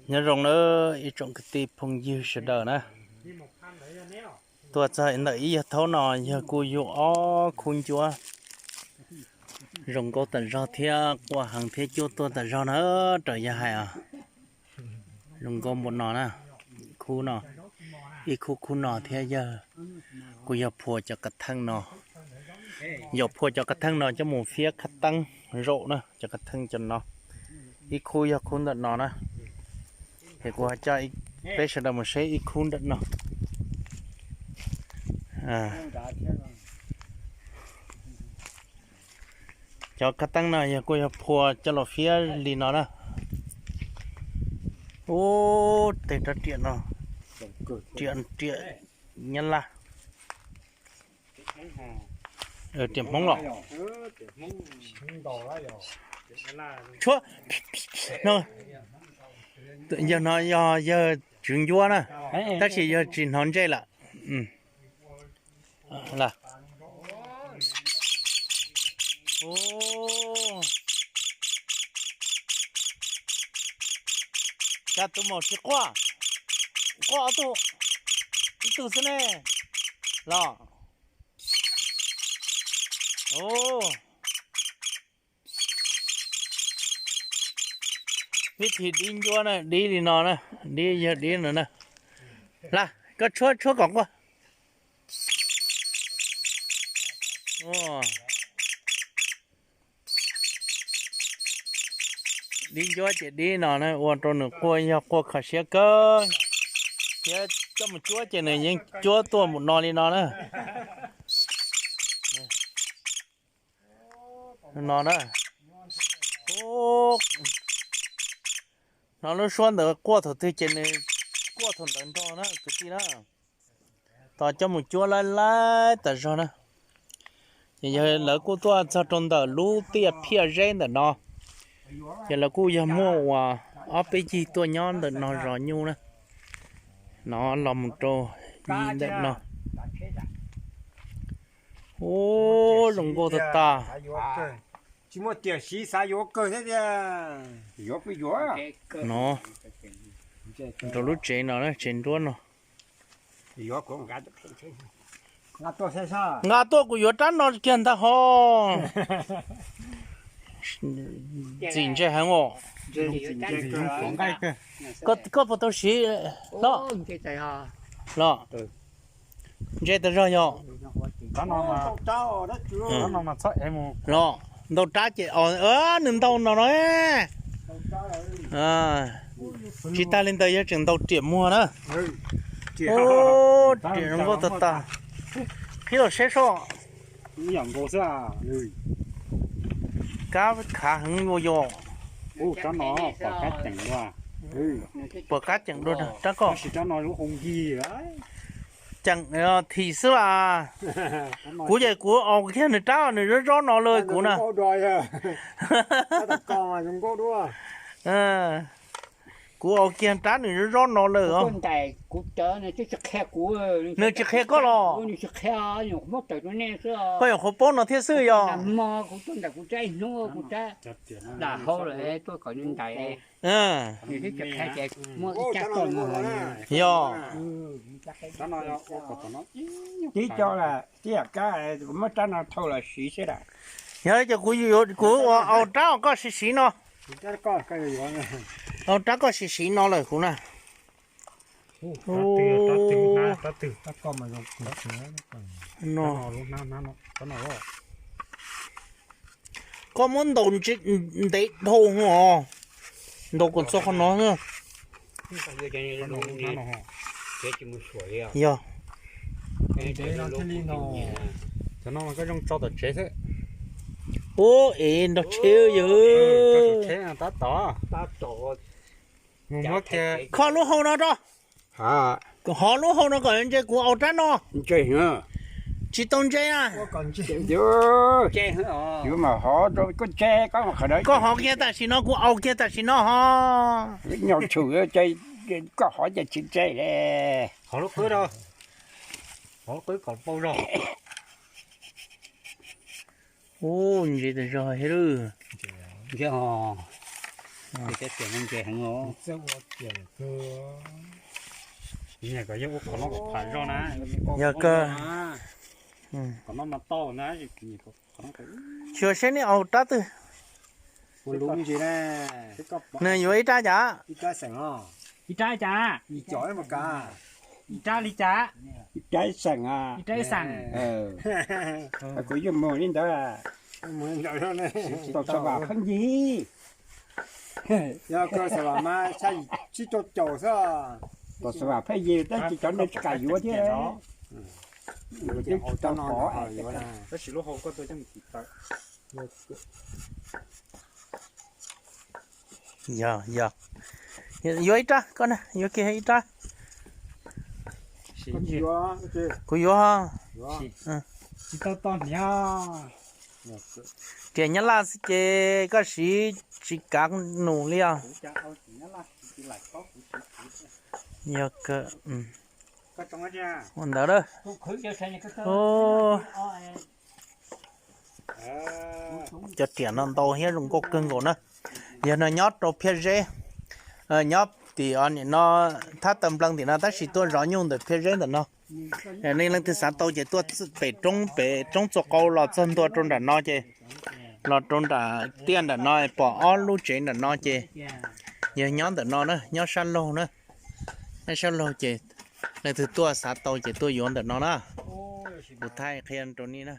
Nyob zoo nawb ib tsoom kwv tij phooj ywg sawv daws na. Tuaj txog ntawm ib yawg thaub no yog kuj yug ob khub ncuab zoo nkauj tam zog thiab quaj heev thiab cuab tuaj tam zog na. Raws yawg hais os, zoo nkauj npaum no na. Khub no, ib khub khub no thiab yawg kuj yog phua cov kav theej no. Yog phua cov kav theej no coj mus fiab khab teeb zaum na, cov kav theej cov no. Ib khub yog khub ntawm no na. Ces kuv ho coj peb sawv daws mus saib ib khub ntawm no. Cov khab teeb no yog kuj yog phua coj los fiab li no na. Ub, tej rab riam no, riam, riam Nyab Laj, riam Hmoob los. Tshuab, yog no yog yawg tswv ncuab na, tab sis yawg tsis hnov ntsej lawm. Cas tus maum tsis quaj, quaj ob tug, ib tug xwb ne, los. Vib thim dib ncuab na, dib li no na, dib yog dib no na. Hla, koj tshuab tshuab kom quaj. Dib ncuab ces dib no na, ua rau nws quaj yog quaj kho siab kawg. Thiab coj mus cuab ces nws yeej cuab tuaj mus no li no na. No na. No lub suab ntawd quaj thaum twg ces nws quaj thaum ntawd nrog na kwv tij na. Tos coj mus cuab laib laib tas zog na. Ces yog lawv kuj tuaj txog rau ntawm lub tiaj phiaj zeb ntawm no, ces lawv kuj yog muaj uas ob peb yig tuaj nyob ntawm no zov nyuj na. No los mus rau yim ntawm no. Ub, zoo nkauj tag tag. Tsis muaj tiam siv xav yuav kawg thiab tiag. Yuav kuj yuav. No, rau lub tsev no, tsev nruab no. Nqa tuaj kuv yuav rab no kiag ntag ho. Ntxim ntse heev os. Koj puas tau siv los? Los, ntse tas zog yog. Los, ntau rab ces nws ntau no no. Tsis tas li ntawd yog tseem ntau riam muag na. Riam zoo nkauj tag tag. Qhib los saib soj. Kab khav heev ua yos. Puas kab ceem dua rab koj? Ceem thim xwb las. Kuv ces kuv aus kiag nws rab nws zob zob no lawm kuv na. Kuv aus kiag rab nws zob zob no lawm os. Nws tsis qhia koj los? Koj nyuam qhuav paub no thiab xwb yog. Yog. Tib co lawm, tib yam kab, kuv muab rab no thau los siv seb. Yog ces kuv, kuv ua au rab koj siv siv no. Au rab koj siv siv no lawm kuv na. Koj muab ntaus ntev dhau os. Ntaus kom txog qhov no. Yog. Ub, es nrog tsheb yog. Kho lub hau no rau. Hov lub hau no kom ntse kuv au rab no. Tsis tau ntse na. Yuav mas hov rau koj ntse, koj hov kiag tam sim no kuv au kiag tam sim no ho. Nyo tshum, koj hov ces tsis ntse le. Ub, ntse tas zog thiab lawm. Ces tias ntse heev os. Kom yog ua qhov no kom pham zog na. Yog kawg. Kom no mas tau na. Xyuas seb nej aus rab twg. Nws yuav ib rab cas? Ib rab cas? Ib rab li cas? Ib rab ib xeem. Ib rab ib xeem. Kuv yuav mus li ntawd. Tau xav vam pheej yig. Yog kawg xav vam mas tshaj tsib rau caum xwb. Tau xav vam pheej yig tab sis cov neeg tsis kam yuav thiab. Yuav twb tsis tau pom. Tab sis lub hau koj tuaj coj mus tiv tawm. Yog, yog. Yuav ib rab, koj na, yuav kiag ib rab. Kuv yuav. Riam nyob laj xwb ces koj siv tsis kav num li os. Yog kawg. Ua ntawd a. Cov riam no ntau thiab zoo nkauj kawg nkaus na. Yog no nyob rau Phiaj Zeb, nyob tim o nim no thab taw nplees tim no tab sis tuaj zov nyuj ntawm Phiaj Zeb ntawm no. Nej leej twg xav tau ces tuaj pem roob, pem roob txua qau los txog ntua rau nram no ces, los rau nram tiaj nram no pom ob lub tsev nram no ces, yog nyob ntawm no na, nyob sab laug na. Nyob sab laug ces leej twg tuaj xav tau ces tuaj yuav ntawm no na. Kuv thaij qhia rau nej na.